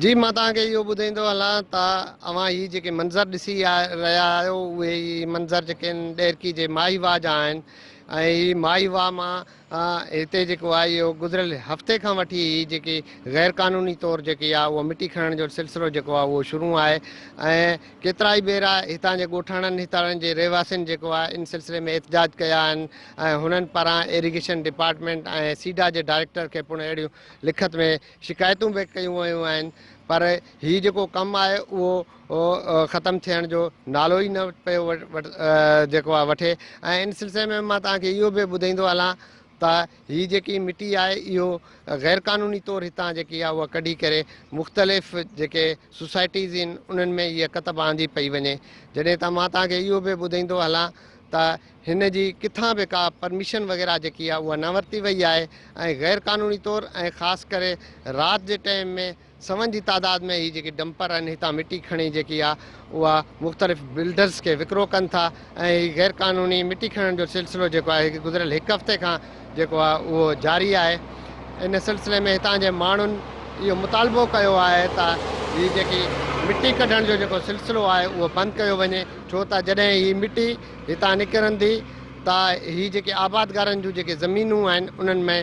جي مان توهان کي اهو ٻڌائيندو هلان ته اوهان هي جيڪي منظر ڏسي رهيا آهيو اهي هي منظر جيڪي آهن ڏهرڪي جي ماهي واهه جا آهن ۽ هي ماهي واهه مان هتي جيڪو آهي اهو گذريل هفتي کان وٺي هي جيڪي غير قانوني طور جيڪي آهي اهو مٽي کڻڻ جو سلسلو جيڪو آهي اهو شروع آهي ۽ ڪيترائي ڀيرا هتان جي ڳوٺاڻن هتان جي رهواسين جيڪو آهي ان سلسلي ۾ احتجاج ڪيا آهن ۽ هنن پاران ايريگيشن ڊپارٽمينٽ ۽ سيڊا جي ڊائريڪٽر کي پڻ اهڙيون لکت ۾ شڪايتون به ڪيون ويون آهن پر هي جيڪو ڪم آهي اهو ختم ٿيڻ جو نالو ئي نه پيو جيڪو آهي وٺي ۽ ان سلسلي ۾ مان توهان کي اهو به ٻڌائيندو هلان ته هي جيڪي مٽي آهي اهو غير قانوني طور هتان جيڪي آهي اها ڪڍي ڪري مختلف جيڪي سوسائٽيز آهن انهن ۾ هيء ڪتب آندي پئي وڃي جڏهن ته مان توهان کي اهو به ٻڌائيندو هلان ته هن جي ڪٿان به ڪا پرميشن وغيره جيڪي آهي اها نه ورتي وئي آهي ۽ غير قانوني طور ۽ خاص ڪري رات جي ٽائيم ۾ سون جي تعداد ۾ هي جيڪي ڊمپر آهن هتان مٽي کڻي جيڪي آهي اها مختلف بلڊرز کي وڪرو ڪن ٿا ۽ هي غير قانوني مٽي کڻڻ جو سلسلو جيڪو آهي گذريل هڪ هفتي کان جيڪو آهي اهو جاري آهي ان سلسلي ۾ هتان جي ماڻهن اهو مطالبو ڪيو آهي ته هي جيڪي مٽي ڪڍڻ جو جيڪو سلسلو آهي اهو بند ڪيو وڃي ڇو ته جڏهن هي مٽي هتان نڪرندي ته هي جيڪي آبادگارن جون جيڪي زمينون آهن انهن ۾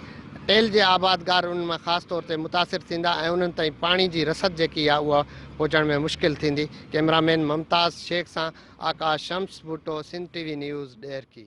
ٽيل جي آبادگار انهن مان خاص طور تي متاثر ٿيندا ۽ انهن تائين پاڻي جي رسد جيڪي آهي اها پهچڻ ۾ مشڪل ٿيندي ڪئميرا مين ممتاز شيخ سان Akash Shams Bhutto Sindh T V news Daharki.